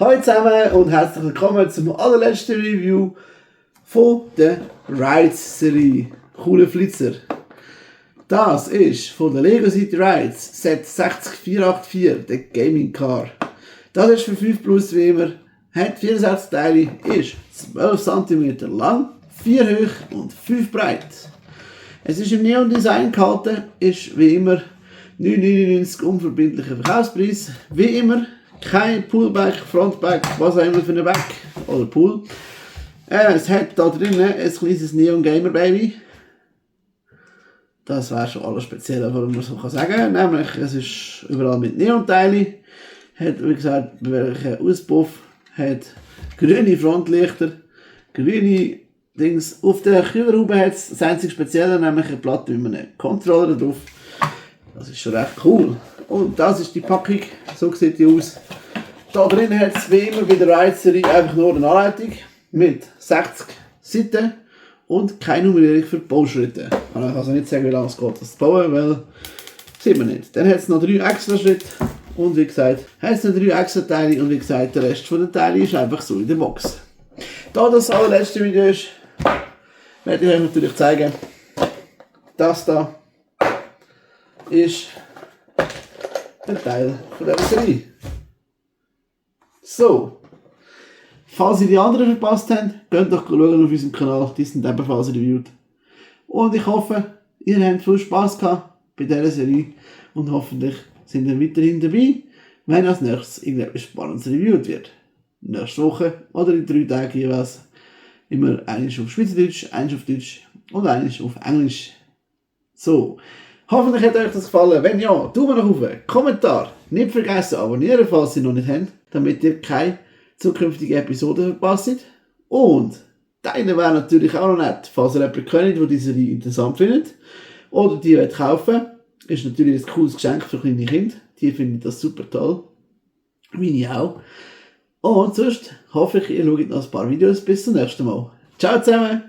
Hallo zusammen und herzlich willkommen zum allerletzten Review von der Rides-Serie. Coole Flitzer. Das ist von der Lego City Rides Set 60484, der Gaming Car. Das ist für 5 Plus wie immer, hat 64 Teile, ist 12 cm lang, 4 hoch und 5 breit. Es ist im Neon Design gehalten, ist wie immer 9,99 unverbindlicher Verkaufspreis. Wie immer kein Poolback, Frontback, was auch immer für ein Back oder Pool. Es hat da drinnen ein kleines Neon Gamer Baby. Das wäre schon alles Spezielle, was man so sagen kann. Nämlich, es ist überall mit Neon-Teilen. Hat, wie gesagt, beweglichen Auspuff. Hat grüne Frontlichter. Grüne Dings. Auf der Kühlerhaube hat es das einzige Spezielle, nämlich eine Platte mit einem Controller drauf. Das ist schon recht cool. Und das ist die Packung. So sieht die aus. Da drin hat es wie immer bei der Rides-Serie einfach nur eine Anleitung mit 60 Seiten und keine Nummerierung für Bauschritte. Ich kann also nicht sagen, wie lange es geht, das zu bauen, weil sieht man nicht. Dann hat es noch 3 extra Schritte und wie gesagt, hat es noch 3 extra Teile und wie gesagt, der Rest der Teile ist einfach so in der Box. Da das allerletzte Video ist, werde ich euch natürlich zeigen, das da ist der Teil von der Serie. So, falls ihr die anderen verpasst habt, könnt doch schauen auf unserem Kanal, die sind ebenfalls reviewed. Und ich hoffe, ihr habt viel Spass gehabt bei dieser Serie und hoffentlich sind ihr weiterhin dabei, wenn als nächstes irgendetwas Spannendes reviewed wird. Nächste Woche oder in 3 Tagen jeweils immer eines auf Schweizerdeutsch, eines auf Deutsch und eines auf Englisch. So. Hoffentlich hat euch das gefallen. Wenn ja, Daumen nach oben, Kommentar. Nicht vergessen abonnieren, falls ihr noch nicht habt, damit ihr keine zukünftige Episode verpasst. Und teilen wäre natürlich auch noch nett, falls ihr jemanden kennt, der diese Serie interessant findet. Oder die kaufen. Ist natürlich ein cooles Geschenk für kleine Kinder. Die finden das super toll. Meine auch. Und sonst hoffe ich, ihr schaut noch ein paar Videos. Bis zum nächsten Mal. Ciao zusammen!